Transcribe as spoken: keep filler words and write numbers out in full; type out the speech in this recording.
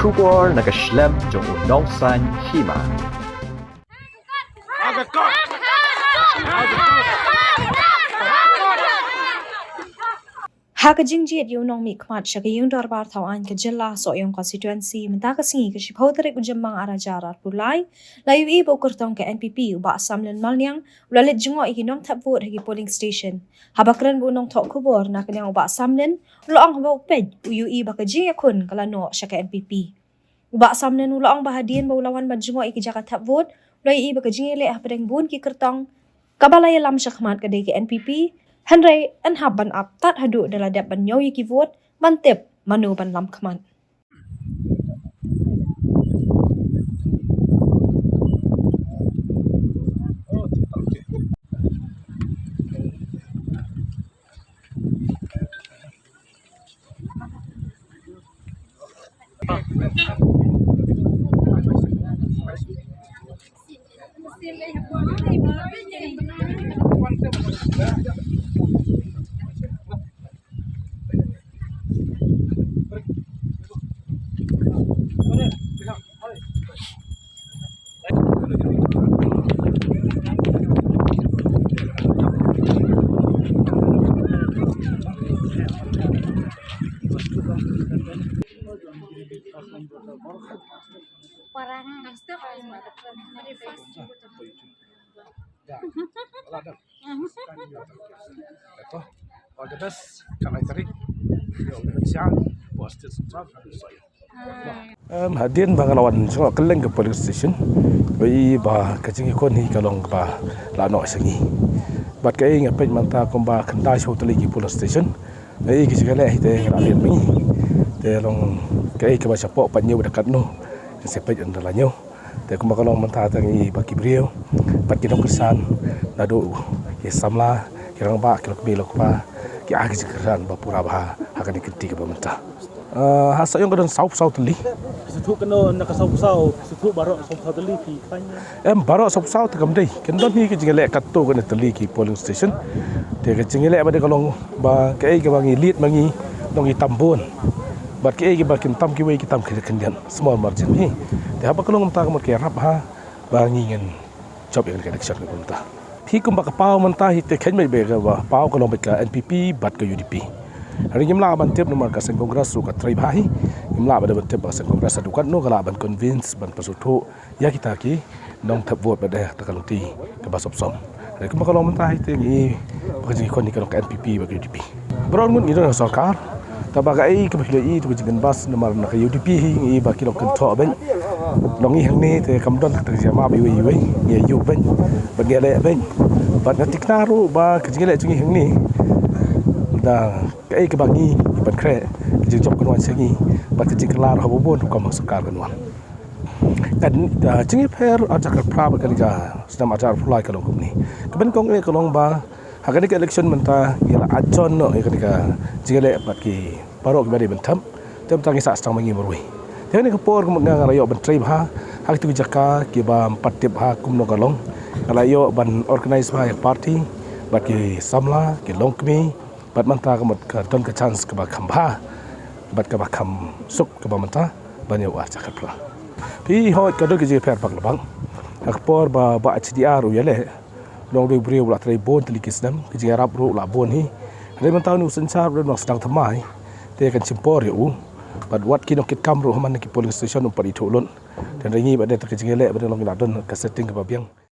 Khubor na ka shlem jong u nongsan hima. Ha ka jingjied ïa u nongmihkhmat sha ka ïing dorbar thaw aiñ ka jylla Sohiong constituency mynta ka sngi ka shiphew tarik u Jymmang ar hajar arphew lai, la ïohi ba u kyrtong ka N P P u Bah Samlin Malniang u la leit jngoh ïa ki nongthep vote ha ki polling station. Haba kren bad u nongthoh khubor na ka liang u Bah Samlin u la ong haba u peit u ïohi ba ka jingïakhun ka la noh sha ka N P P. U Bah Samlin u la ong ba hadien ba u la wan ban jngoh ïa ki jaka thep vote u la ïohi ba ka jingïaleh hapdeng bun ki kyrtong kaba la ïalam shakhmat ka dei ka N P P, hynrei yn hap ban ap tad haduh da la dep ban ñiew ïa ki vote ban tip mano ban lam khmat. Parang. Ya, all the best. Ito, all the best. Ka lai tarik. Yo, ka siang. Bos, tis, sab, sab. Em, hadien ba nga la wan jngoh kylleng ka polling station, ba i ba ka jingïakhun hi ka long kaba la noh sha ngi. Bad kaei nga peit mynta kumba khyndai shiphew tylli ki polling station. Ba i ka jingïaleh hi te nga la leit ma ngi. Te long kaei kaba shapoh pat ñiew da katno. Nga sa peit ynda la ñiew. Te kumba ka long mynta tang i ba ki briew bad ki nongkyrshan, naduh ki samla, ki rangbah, ki lok kmie lok kpa, ki ai ki jingkyrshan ba pura bha ha kane ka kynti kaba mynta. Ah, ha Sohiong ka don sawphew saw tylli. Sngewthuh kano na ka sawphew saw, sngewthuh baroh sawphew saw tylli phi khlaiñ? Em, baroh sawphew saw te kam dei. Kan don hi ka jingïaleh katto katne tylli ki polling station. Te ka jingïaleh ba dei ka long ba kaei kaba ngi lead ma ngi long ki tam bun. Bad kaei kaba kin tam kiwei ki tam khyndiat, small margin hi. Te haba ka long mynta ka mut ka ïarap ha ba ngi ngin jop ïa ka election ka mynta. Phi kumba ka paw mynta hi te kheiñ beit ba ka paw ka long beit ka N P P bad ka U D P. Hynrei ngim lah ban tip namar ka seng Congress ruh ka trei bha hi. Ngim lah ban tip ba ka seng Congress haduh katno ka lah ban convince ban pynsngewthuh ïa kita ki nongthep vote ba dei ha ka lynti kaba sop sop. Hynrei kumba ka long mynta hi te ngi ba ka jingïakhun hi ka long ka N P P bad ka U D P. Baroh ngut ngi don ha sorkar. Te ba kaei kaba khlieh i te ka jingkynbas namar na ka U D P hi ngi ba ki long kynthoh beit. Ngi hangne te kam don kata ka jingmap iwei iwei, ngi ïa ïuh beit. Bad ngi ïaleh beit. Bad nga thikna ruh ba ka jingïaleh jong ngi hangne da kaei kaba ngi ban khreh ka jingjop kan wan sha ngi bad ka jingkylla ruh ha ba bun rukom ha sorkar kan wan. Ka jingïapher arhajar khatphra bad kane ka snem arhajar arphew lai ka long kumne. Kaba nyngkong eh ka long ba ha kane ka election mynta ngi la ajoh noh ïa kane ka jingïaleh bad ki baroh kiba dei ban thep. Te mynta ngi sah sdang ma ngi marwei. Te kane ka por ka mut nga nga la ïoh ban trei bha ha kitu ki jaka kiba ym pat tip bha kumno ka long. Nga la ïoh ban organise bha ïa ka party bad ki samla, ki longkmie, bad mynta ka mut ka don ka chance kaba kham bha bad kaba kham suk kaba mynta ban ïoh arhajar khatphra. Phi hoi ka don ka jingïapher bak la bak. Ha ka por ba, ba H D R u ïaleh, u nongriewbriew u la trei bun tylli ki snem, ka jingïarap ruh u la bun hi. Hynrei mynta une u synshar u dang sdang thymmai. Te kan shim por ïa u. Bad wat ki nongkitkam ruh ha man ki polling station um pat ithuh lut. Te hynrei ngi bad ngi te ka jingïaleh bad ngi long ngi la don ka setting kaba biang.